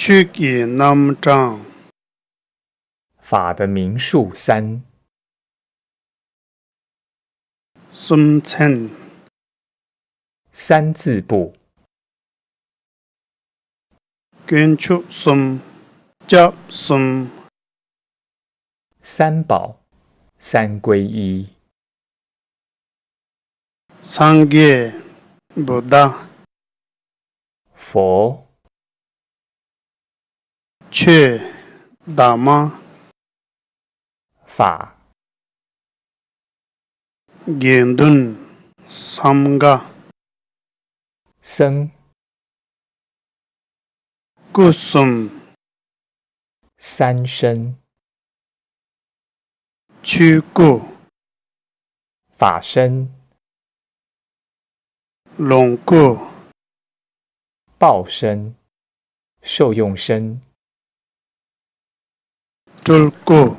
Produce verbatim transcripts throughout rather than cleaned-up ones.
ཆོས་ཀྱི་རྣམ་གྲངས། 法的名数三。 གསུམ་ཚན། 三字部。 དཀོན་མཆོག་གསུམ། སྐྱབས་གསུམ། 三宝，三皈依。 སངས་རྒྱས། བུདྡྷ། 佛。 ཆོས། དྷརྨ། 法། དགེ་འདུན། སཾ་གྷ། 僧། སྐུ་གསུམ། 三身。 ཆོས་སྐུ། 法身。 ལོངས་སྐུ། 报身，受用身。 སྤྲུལ་སྐུ།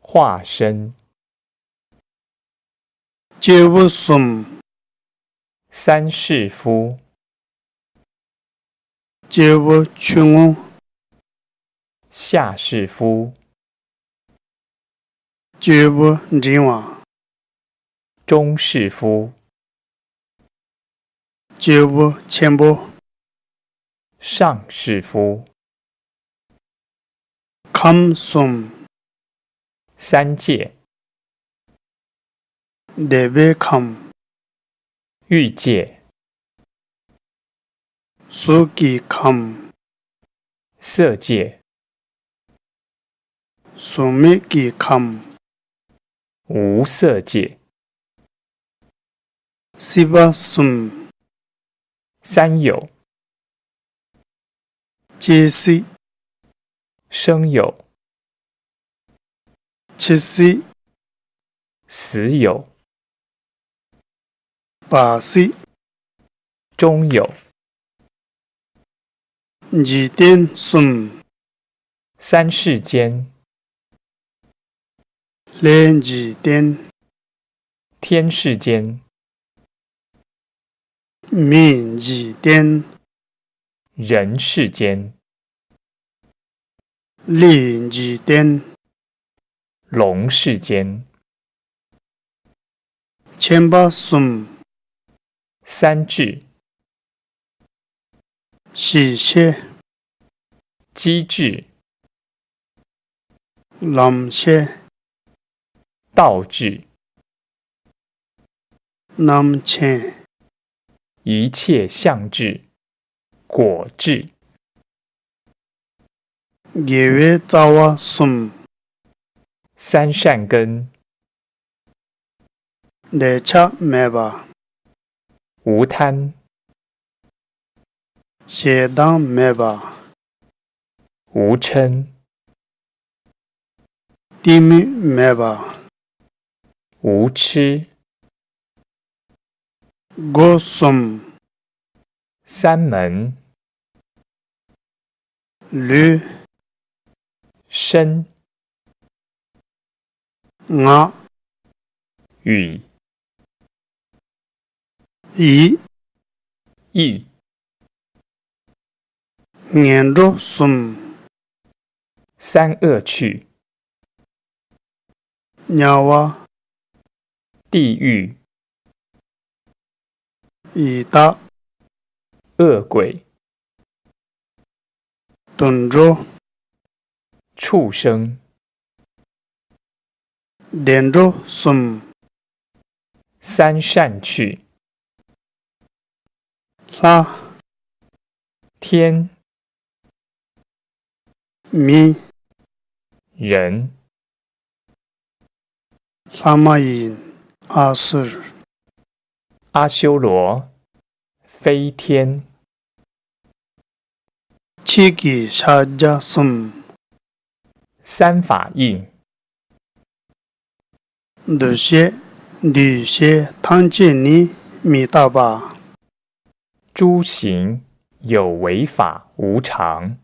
化身。 སྐྱེས་བུ་གསུམ། 三士夫。 སྐྱེས་བུ་ཆུང་ངུ། 下士夫。 སྐྱེས་བུ་འབྲིང་བ། 中士夫。 སྐྱེས་བུ་ཆེན་པོ། 上士夫。 ཁམས་གསུམ། 三界。 འདོད་པའི་ཁམས། 欲界。 གཟུགས་ཀྱི་ཁམས། 色界。 གཟུགས་མེད་ཀྱི་ཁམས། 无色界。 སྲིད་པ་གསུམ། 三有。 སྐྱེ་སྲིད། 生有。 འཆི་སྲིད། 死有。 འབའ་སྲིད། 终有。 འཇིག་རྟེན་གསུམ། 三世间。 ལྷའི་འཇིག་རྟེན། 天世间。 མིའི་འཇིག་རྟེན། 人世间。 ལུས་འཇིག་རྟེན། 龙世间。 ཁྱིམ་པ་གསུམ། 三制。 གཞི་ཤེས། 机制。 ལམ་ཤེས། 道制。 རྣམ་མཁྱེན། 一切相制。 果制。 དགེ་བའི་རྩ་བ་གསུམ། 三善根。 འདོད་ཆགས་མེད་པ། 无贪。 ཞེ་སྡང་མེད་པ། 无嗔། གཏི་མུག་མེད་པ། 无痴。 སྒོ་གསུམ། 三门。 ལུས། 身。 ངག། 语。 ཡིད། 意。 ངན་འགྲོ་གསུམ། 三恶趣。 དམྱལ་བ། 地狱。 ཡི་དྭགས། 恶鬼。 དུད་འགྲོ། 畜生。 བདེ་འགྲོ་གསུམ། 三善趣。 ལྷ། 天。 མི། 人。 ལྷ་མ་ཡིན། ཨ་སུར། 阿修罗。飞天。 ཁྱེད་ཀྱི་ཕྱག་རྒྱ་གསུམ། 三法印。 འདུ་ཤེས། འདུས་བྱས་ཐམས་ཅད་ནི་མི་རྟག་པ། 诸行有为法无常。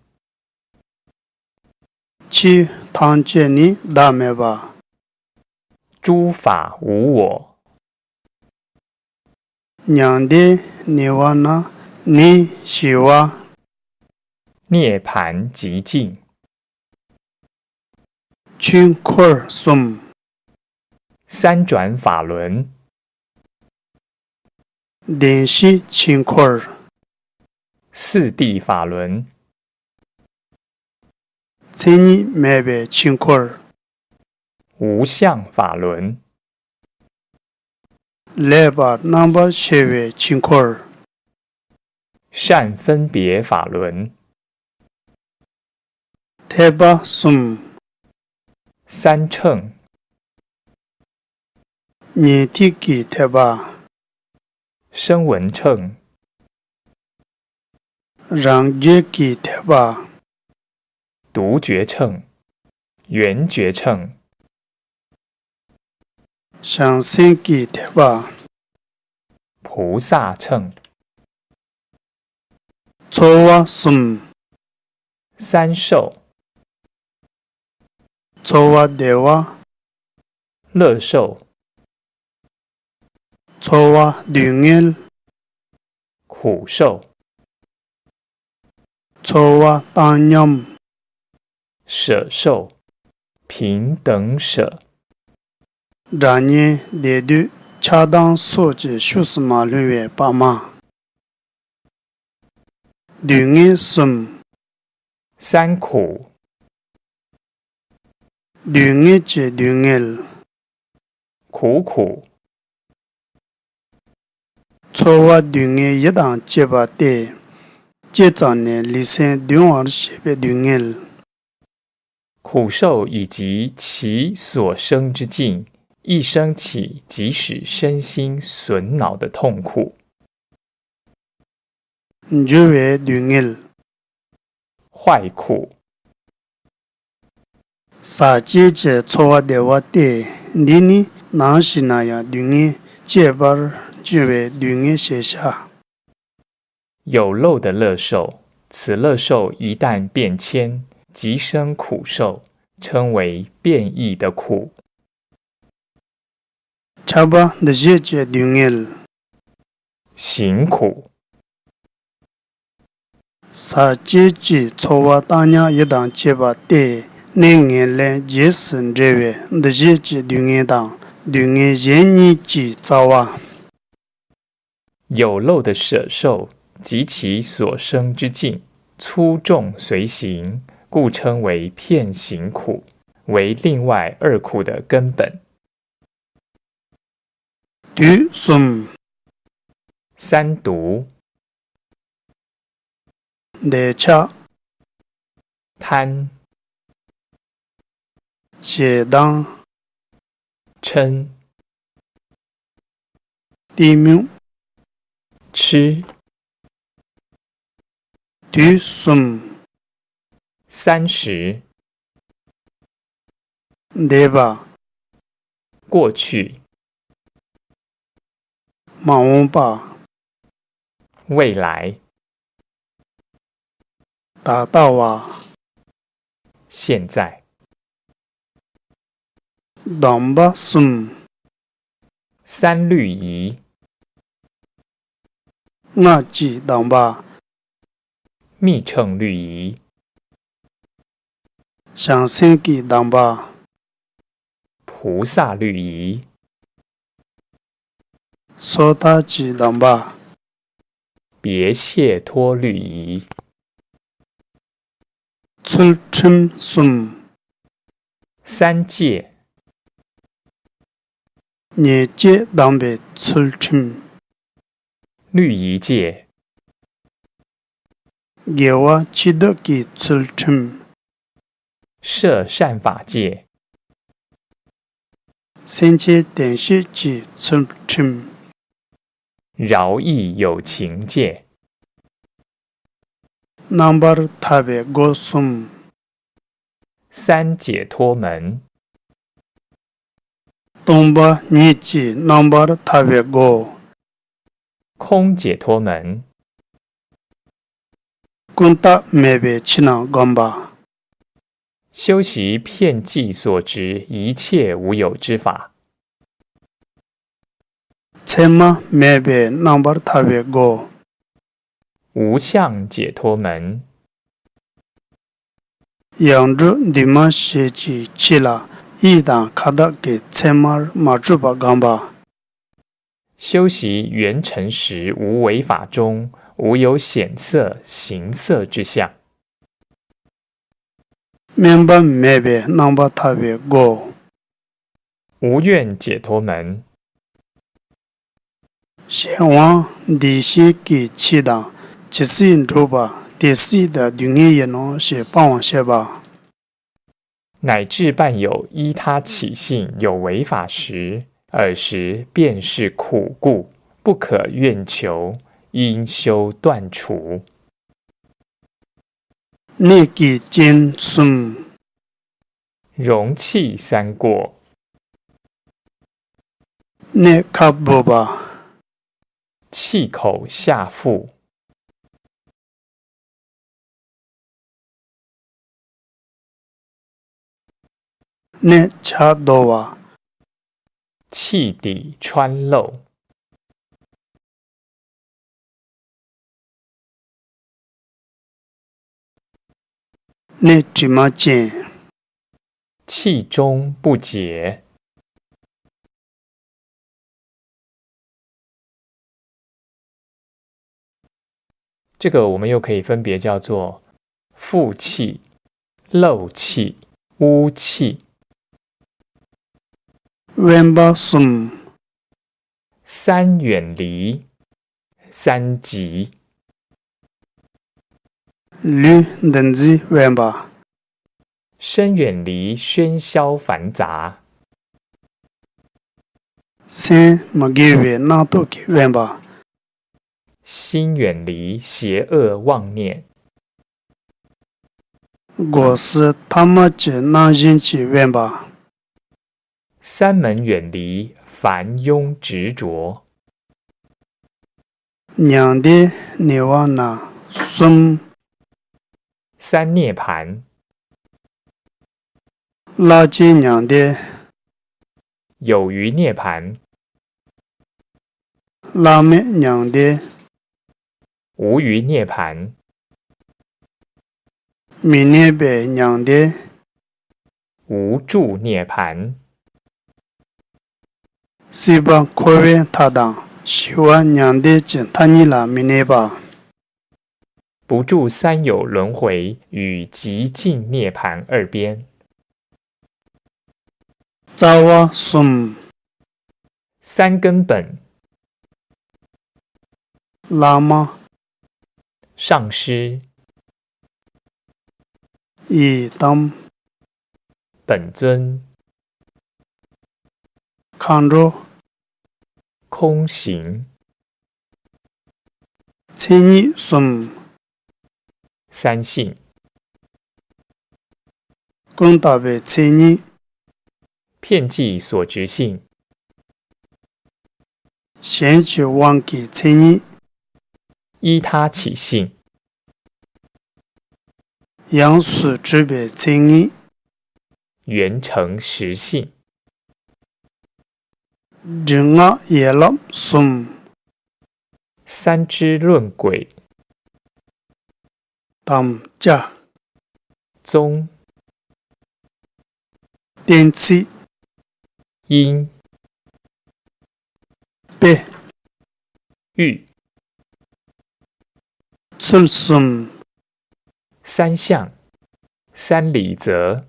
ཆོས་ཐམས་ཅད་ནི་བདག་མེད་པ། 诸法无我。 མྱང་འདས་ནི་བ་ན་ནི་ཞི་བ། 涅槃寂静。 ཆོས་འཁོར་གསུམ། 三转法轮。 བདེན་བཞིའི་ཆོས་འཁོར། 四谛法轮。 མཚན་ཉིད་མེད་པའི་ཆོས་འཁོར། 无相法轮。 ལེགས་པར་རྣམ་པར་ཕྱེ་བའི་ཆོས་འཁོར། 善分别法轮。 ཐེག་པ་གསུམ། 三乘。 ཉན་ཐོས་ཀྱི་ཐེག་པ། 声闻乘。 རང་རྒྱལ་གྱི་ཐེག་པ། 独觉乘。 圆觉乘。 བྱང་སེམས་ཀྱི་ཐེག་པ། 菩萨乘。 ཚོར་བ་གསུམ། 三受。 ཚོར་བ་བདེ་བ། 乐受。 ཚོར་བ་སྡུག་བསྔལ། 苦受。 ཚོར་བ་བཏང་སྙོམས། 舍受。 平等舍。 སྒྲ་སྙན་བདེ་སྡུག་ཆགས་སྡང་སོགས་ཀྱི་ཕྱོགས་སུ་མ་ལྷུང་བའི་བག་མ། སྡུག་བསྔལ་གསུམ། 三苦。 སྡུག་བསྔལ་གྱི་སྡུག་བསྔལ། 苦苦。 ཚོར་བ་སྡུག་བསྔལ་ཡིད་དང་བཅས་པ་སྟེ། སྤྱིར་བཏང་ནས་ལུས་སེམས་གདུང་བར་བྱེད་པའི་སྡུག་བསྔལ། 苦受以及其所生之境，一生起即使身心损恼的痛苦。 འགྱུར་བའི་སྡུག་བསྔལ། 坏苦。 ཟག་བཅས་ཀྱི་ཚོར་བ་བདེ་བ་སྟེ། འདི་ནི་ནམ་ཞིག་ན་ཡང་སྡུག་བསྔལ་སྐྱེད་པར་འགྱུར་བའི་སྡུག་བསྔལ་ཞེས་བྱ། 有漏的乐受，此乐受一旦变迁，即生苦受，称为变异的苦。 ཆགས་པ་འདུ་བྱེད་ཀྱི་སྡུག་བསྔལ། 行苦。 ཟག་བཅས་ཀྱི་ཚོར་བ་བཏང་སྙོམས་ཡིད་དང་བཅས་པ་སྟེ། གནས་ངན་ལེན་རྗེས་སུ་འབྲེལ་བའི་འདུ་བྱེད་ཀྱི་སྡུག་བསྔལ་དང་སྡུག་བསྔལ་གཞན་གཉིས་ཀྱི་རྩ་བ། 有漏的舍受及其所生之境，粗重随行，故称为遍行苦，为另外二苦的根本。 དུག་གསུམ། 三毒。 འདོད་ཆགས། 贪。 ཞེ་སྡང་། 嗔། གཏི་མུག། 痴。 དུག་གསུམ། 三识。 འདས་པ། 过去。 མ་འོངས་པ། 未来。 ད་ལྟ་བ། 现在。 སྡོམ་པ་གསུམ། 三律仪。 སྔགས་ཀྱི་སྡོམ་པ། 密乘律仪。 བྱང་སེམས་ཀྱི་སྡོམ་པ། 菩萨律仪。 སོ་ཐར་གྱི་སྡོམ་པ། 别解脱律仪。 ཚུལ་ཁྲིམས་གསུམ། 三戒。 ཉེས་སྤྱོད་སྡོམ་པའི་ཚུལ་ཁྲིམས། 律仪戒。 དགེ་བ་ཆོས་སྡུད་ཀྱི་ཚུལ་ཁྲིམས། 设善法戒。 སེམས་ཅན་བདེ་གཤེགས་ཀྱི་ཚུལ་ཁྲིམས། 饶益有情戒。 རྣམ་པར་ཐར་པའི་སྒོ་གསུམ། 三解脱门。 སྟོང་པ་ཉིད་ཀྱི་རྣམ་པར་ཐར་པའི་སྒོ། 空解脱门。 ཀུན་བཏགས་མེད་པའི་ཕྱི་ནང་སྒོམ་པ། 修习遍计所执一切无有之法。 མཚན་མ་མེད་པའི་རྣམ་པར་ཐར་པའི་སྒོ། 无相解脱门。ཡང་སྒྲུབ་འདུས་མ་བྱས་ཀྱི་ཕྱི་ལ་དབྱིབས་དང་ཁ་བཏགས་ཀྱི་མཚན་མར་མ་གྲུབ་པ་དགོངས་པ། 修习圆成时无为法中，无有显色、形色之相。 དམན་པ་མེད་པའི་རྣམ་པར་ཐར་པའི་སྒོ། 无愿解脱门。 གཞན་དབང་འདུས་བྱས་ཀྱི་ཕྱིར་དང་ཇི་སྲིད་འགྲུབ་པ་དེ་སྲིད་དུ་སྡུག་བསྔལ་ཡིན་ནོ་ཞེས་སྤང་བར་བྱེད་པ། 乃至伴有依他起性有为法时，尔时便是苦故，不可愿求，应修断除。 གནས་ཀྱི་རྐྱེན་གསུམ། 容器三过。 གནས་ཁ་སྦུབ་པ། 气口下腹。 གནས་བྱ་དོར་བ། 气底穿漏。 གནས་དྲི་མ་ཅན། 气中不洁。 这个我们又可以分别叫做腹气、漏气、污气。 དབེན་པ་གསུམ། 三远离，三寂。 ལུས་འདུ་འཛིས་དབེན་པ། 身远离喧嚣繁杂。 སེམས་མི་དགེ་བའི་རྣམ་རྟོག་གིས་དབེན་པ། 心远离邪恶妄念。 སྒོ་ཕྱི་ཐ་མལ་གྱི་རྣམ་གཞག་གིས་དབེན་པ། 三门远离烦忧执着。 མྱང་འདས་ནི་བ་ན་གསུམ། 三涅槃。 བླ་བྱེད་མྱང་འདས། 有余涅槃。 བླ་མེད་མྱང་འདས། 无余涅槃。 མི་གནས་པའི་མྱང་འདས། 无住涅槃。 སྲིད་པ་འཁོར་བའི་མཐའ་དང་ཞི་བ་མྱང་འདས་ཀྱི་མཐའ་གཉིས་ལ་མི་གནས་པ། 不住三有轮回与寂静涅槃二边。 རྩ་བ་གསུམ། 三根本。 བླ་མ། 上师。 ཡི་དམ། 本尊。 མཁའ་འགྲོ། 空行。 མཚན་ཉིད་གསུམ། 三性。 ཀུན་བཏགས་པའི་མཚན་ཉིད། 遍计所执性。 གཞན་གྱི་དབང་གིས་མཚན་ཉིད། 依他起性。 ཡོངས་སུ་གྲུབ་པའི་མཚན་ཉིད། 圆成实性。 སྒྲིབ་སྔགས་ཡན་ལག་གསུམ། 三支论轨。 དམ་བཅའ། 宗。 གཏན་ཚིགས། 因。 དཔེ། 喻。 ཚུལ་གསུམ། 三相。三理则。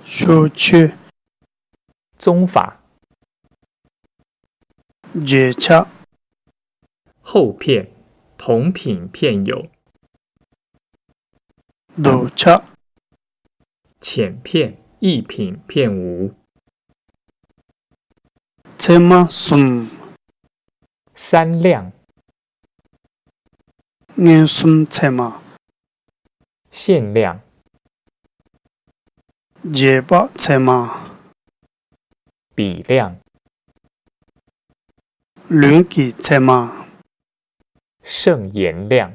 ཤོ་ཆོས། 宗法。 རྗེས་ཆགས། 后遍，同品遍有。 བསྡུ་ཆགས། 浅遍，亦品遍无。 ཚད་མ་གསུམ། 三量。 མངོན་སུམ་ཚད་མ། 限量。 རྗེས་དཔག་ཚད་མ། 比量。 ལུས་ཀྱི་ཚད་མ། 剩盐量。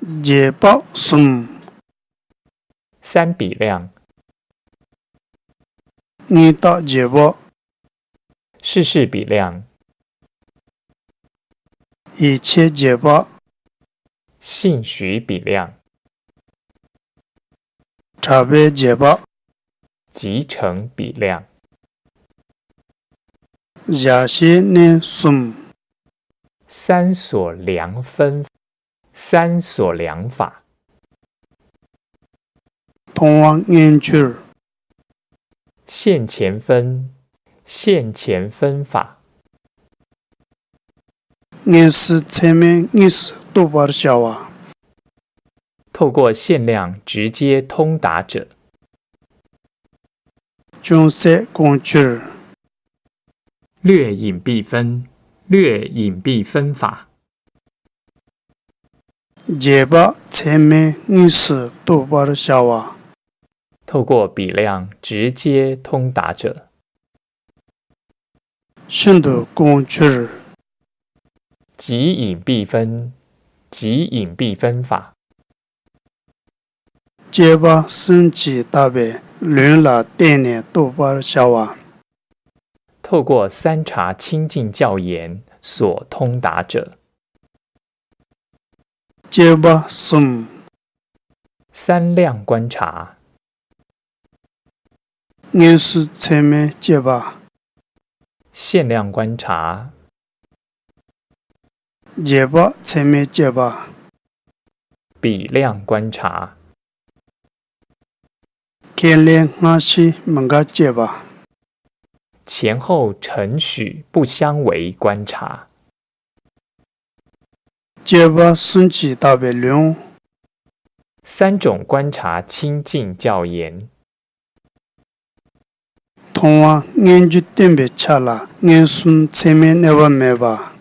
རྗེས་དཔག་གསུམ། 三比量。 དངོས་བཏགས་རྗེས་དཔག། 事事比量。 ཡིད་ཆེས་རྗེས་དཔག། 信许比量。 གྲྭ་པའི་རྗེས་དཔག 继承比量。 བཞག་ཤེས་གནས་གསུམ། 三所量分 三所量法。 མཐོང་བ་མངོན་གྱུར། 现前分 现前分法。 མངོན་སུམ་ཚད་མས་དངོས་སུ་རྟོགས་པར་བྱ་བ། 透过现量直接通达者。 ཅུང་ཟད་ཀུན་སྤྱོད། 略隐蔽分 略隐蔽分法。 རྗེས་དཔག་ཚད་མས་དངོས་སུ་རྟོགས་པར་བྱ་བ། 透过比量直接通达者。 ཤིན་ཏུ་ཀུན་སྤྱོད། 极隐蔽分 极隐蔽分法。 དཔྱད་པ་གསུམ་གྱིས་བཏབ་པའི་ལུང་ལ་བརྟེན་ནས་རྟོགས་པར་བྱ་བ། 透过三察清净教言所通达者。 དཔྱད་པ་གསུམ། 三量观察。 མངོན་སུམ་ཚད་མས་དཔྱད་པ། 限量观察。 རྗེས་དཔག་ཚད་མས་དཔྱད་པ། 比量观察。 ཁས་ལེན་སྔ་ཕྱི་མི་འགལ་དཔྱད་པ། 前后程序不相违观察。 དཔྱད་པ་གསུམ་གྱིས་བཏབ་པའི་ལུང་། 三种观察清净教言。 མཐོང་བ་མངོན་གྱུར་བསྟན་པའི་ཆ་ལ་མངོན་སུམ་ཚད་མས་གནོད་པ་མེད་པ།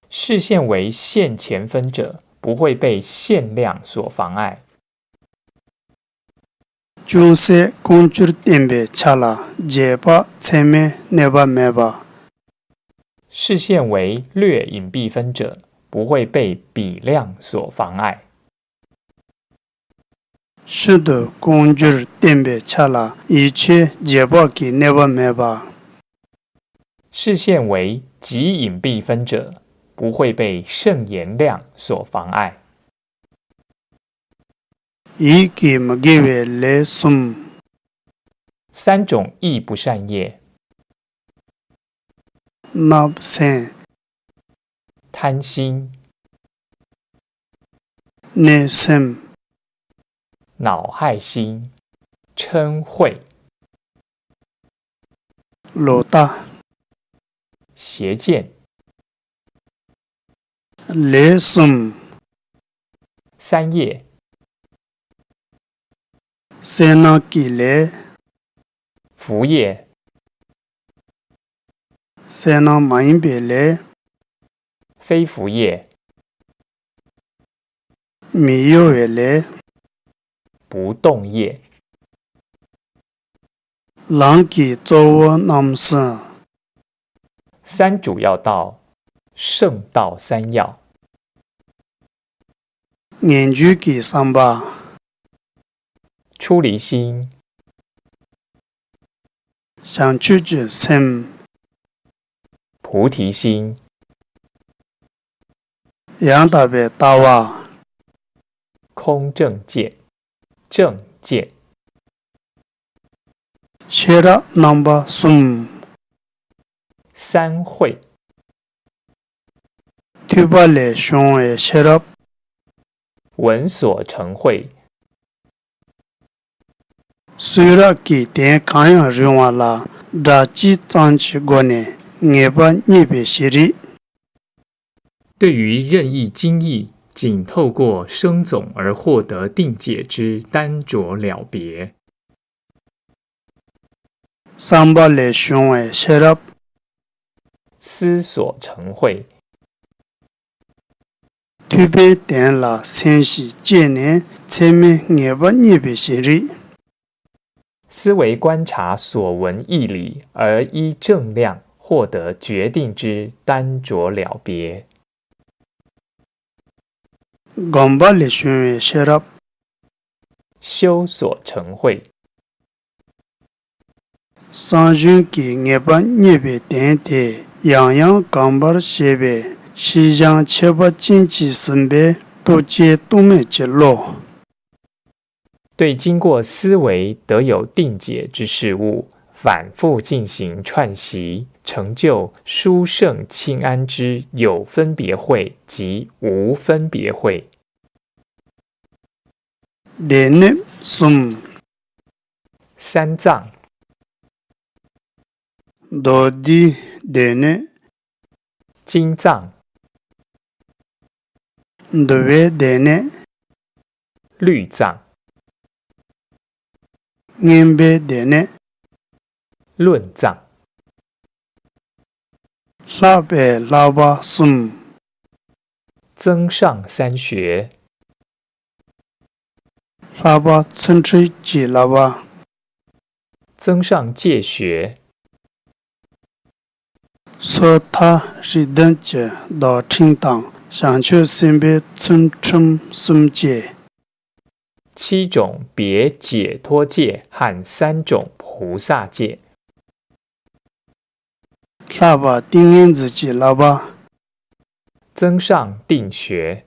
视线为现前分者，不会被限量所妨碍。 ཅུང་ཟད་ཀུན་སྤྱོད་བསྟན་པའི་ཆ་ལ་རྗེས་དཔག་ཚད་མས་གནོད་པ་མེད་པ། 视线为略隐蔽分者，不会被比量所妨碍。 ཤིན་ཏུ་ཀུན་སྤྱོད་བསྟན་པའི་ཆ་ལ་ཡིད་ཆེས་རྗེས་དཔག་གིས་གནོད་པ་མེད་པ། 视线为极隐蔽分者，不会被圣言量所妨碍。 ཡིད་ཀྱིས་མི་དགེ་བའི་ལས་གསུམ། 三种意不善业。 བརྣབ་སེམས། 贪心。 གནོད་སེམས། 恼害心、嗔恚。 ལོག་ལྟ། 邪见。 ལས་གསུམ། 三业。 གསལ་སྣང་གི་ལས། 福业。 གསལ་སྣང་མ་ཡིན་པའི་ལས། 非福业。 མི་གཡོ་བའི་ལས། 不动业。 ལམ་གྱི་གཙོ་བོ་རྣམ་གསུམ། 三主要道，圣道三要。 ངེས་འབྱུང་གི་བསམ་པ། 出离心。 བྱང་ཆུབ་ཀྱི་སེམས། 菩提心。 ཡང་དག་པའི་ལྟ་བ། 空正见、正见。 ཤེས་རབ་རྣམ་པ་གསུམ། 三慧。 ཐོས་པ་ལས་བྱུང་བའི་ཤེས་རབ། 闻所成慧。 གསུང་རབ་ཀྱི་དོན་གང་ཡང་རུང་བ་ལ་སྒྲ་གཅིག་ཙམ་གྱི་སྒོ་ནས་ངེས་པ་རྙེད་པའི་ཤེས་རིག། 对于任意经义，仅透过生总而获得定解之单着了别。 བསམ་པ་ལས་བྱུང་བའི་ཤེས་རབ། 思所成慧。 ཐོས་པའི་དོན་ལ་སེམས་ཤིང་དཔྱད་ནས་ཚད་མས་ངེས་པ་རྙེད་པའི་ཤེས་རིག། 思维观察所闻义理，而依正量获得决定之单着了别。 སྒོམ་པ་ལས་བྱུང་བའི་ཤེས་རབ། 修所成慧。 བསམ་བྱུང་གི་ངེས་པ་རྙེད་པའི་དོན་དེ་ཡང་ཡང་གོམས་པར་བྱས་པས་ཤེས་བྱང་ཁྱད་པར་ཅན་གྱིས་ཟིན་པས་ ཐུགས་རྗེ་རྟོག་མེད་ཀྱི་བློ། 对经过思维得有定解之事物，反复进行串习，成就殊胜清安之有分别慧及无分别慧。 སྡེ་སྣོད་གསུམ། 三脏。 མདོར་བསྡུས་སྡེ་སྣོད། 经脏。 འདུལ་བའི་སྡེ་སྣོད། 律脏。 མངོན་པའི་སྡེ་སྣོད། 论脏。 ལྷག་པའི་བསླབ་པ་གསུམ། 增上三学。 ལྷག་པ་ཚུལ་ཁྲིམས་ཀྱི་བསླབ་པ། 增上戒学。 སོ་ཐར་རིགས་ལྡན་གྱི་བདག་ཁྲིམས་དང་བྱང་ཆུབ་སེམས་དཔའི་ཚུལ་ཁྲིམས་གསུམ་བཅས། 七种别解脱戒和三种菩萨戒。 ལྷག་པ་ཏིང་ངེ་འཛིན་གྱི་བསླབ་པ། 增上定学。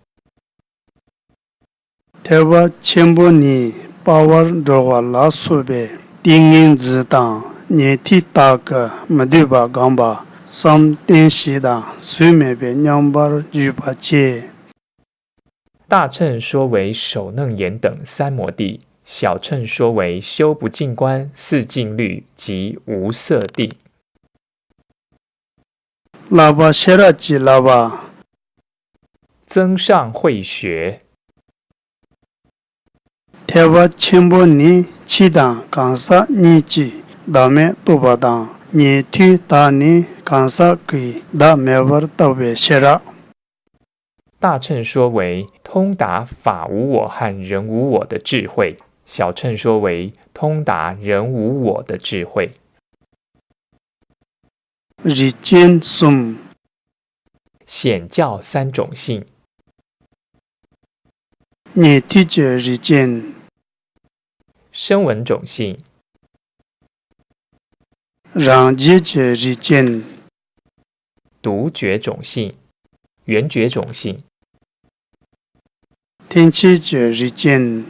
ཐེག་པ་ཆེན་པོ་ནི་སྤང་བར་འགྲོ་བ་ལ་སོགས་པའི་ཏིང་ངེ་འཛིན་དང་ཉན་ཐོས་དག་གི་མི་འདོད་པ་སྒོམ་པ་བསམ་གཏན་བཞི་དང་ཟོལ་མེད་པའི་མཉམ་པར་བཞུགས་པ་བཅས། 大乘说为首楞严等三摩地，小乘说为修不净观、四静虑及无色定。 བསླབ་པ་ཤེས་རབ་ཀྱི་བསླབ་པ། 增上慧学。 ཐེག་པ་ཆེན་པོ་ནི་ཕྱི་དང་གང་ཟག་གཉིས་ཀྱིས་བདག་མེད་རྟོགས་པ་དང་ཉན་ཐོས་དག་ནི་གང་ཟག་གིས་བདག་མེད་པར་རྟོགས་པའི་ཤེས་རབ། 大乘说为通达法无我和人无我的智慧，小乘说为通达人无我的智慧。 རིགས་ཅན་གསུམ། 显教三种性。 ཉན་ཐོས་ཀྱི་རིགས་ཅན། 声闻种性。 རང་རྒྱལ་གྱི་རིགས་ཅན། 独觉种性、缘觉种性。 ཐེག་ཆེན་གྱི་རིགས་ཅན།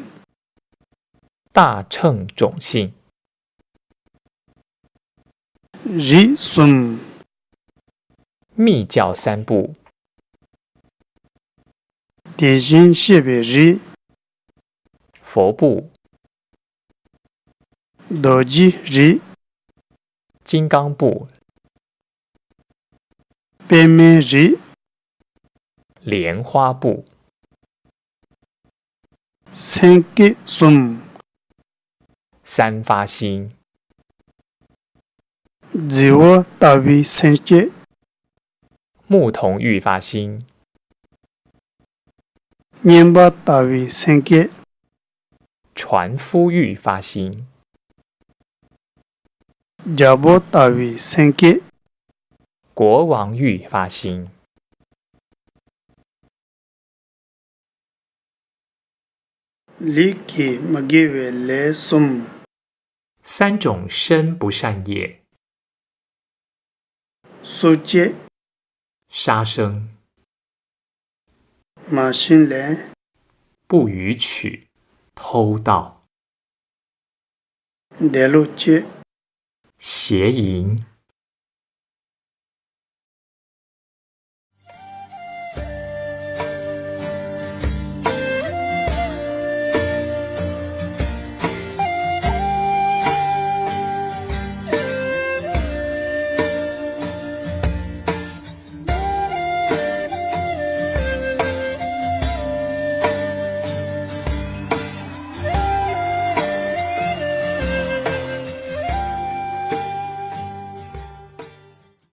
大乘种性。 རིགས་གསུམ། 密教三部。 དེ་བཞིན་གཤེགས་པའི་རིགས། 佛部。 རྡོ་རྗེའི་རིགས། 金刚部。 པདྨའི་རིགས། 莲花部。 སེམས་བསྐྱེད་གསུམ། 三发心。 རྫི་བོ་ལྟ་བུའི་སེམས་བསྐྱེད། 牧童欲发心。 གཉེན་པ་ལྟ་བུའི་སེམས་བསྐྱེད། 船夫欲发心。 རྒྱལ་པོ་ལྟ་བུའི་སེམས་བསྐྱེད། 国王欲发心。 ལུས་ཀྱི་མི་དགེ་བའི་ལས་གསུམ། 三种身不善业。 སྲོག་གཅོད། 杀生。 མ་བྱིན་ལེན། 不与取、偷盗。 འདས་ལོག་སྤྱོད།邪淫、